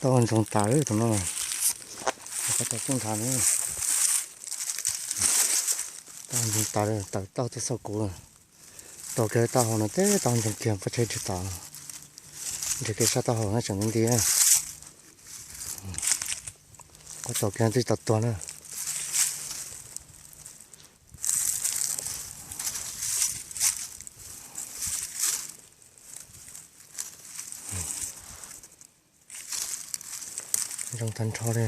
Tau ntsoog tas lawm tus no, qhov tau poob nthav na. Tau ntsoog tas lawm, tawm tau tuaj xauj kuv. Tos kiag taub hau no teb tau ntsoog kiag pob tsheb nrug tod, nrug kev sab taub hau no tseem nti nti. Kuv tos kiag twb tau tuag na. Zoo tag nrho li.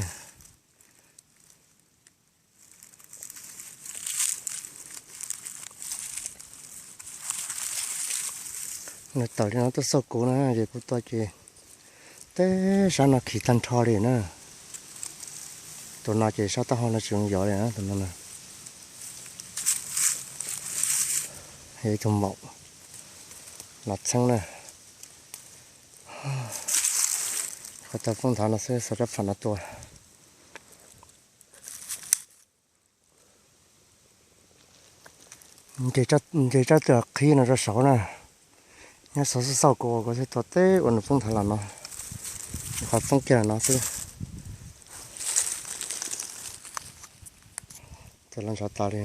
Nws tawm li no tuaj xauj kuv na, ces kuv tua ces teb sab no khi tag nrho li na. Tus no ces sab taub hau no tsis zoo yos li na, tus no na. Yog ib tug maum nas txheeb na. Qhov tau poob nthav no xwb, xauj rab pham no tua. Nce rab twg qhib no rau saud na. Nyob saud xauj xauj kuv, kuv thiaj tua teb ua nws poob nthav los no. Qhov poob kiag los no xwb. Tua los ntshav tas li.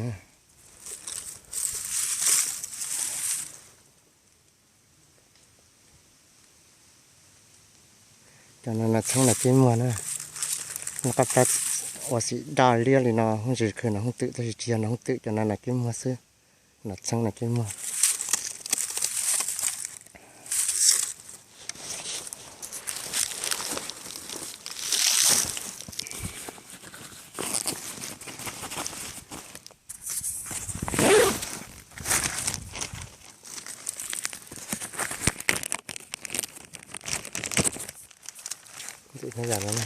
Cov no nas txheeb nas kib muag na. Nws qab plab ua xim daj liab li no, hoob ntsis khw nas hooj twm tab sis tsis yog nas hooj twm, cov no nas kib muag xwb. Nas txheeb nas kib muag. Ntxim hnyav yam no na.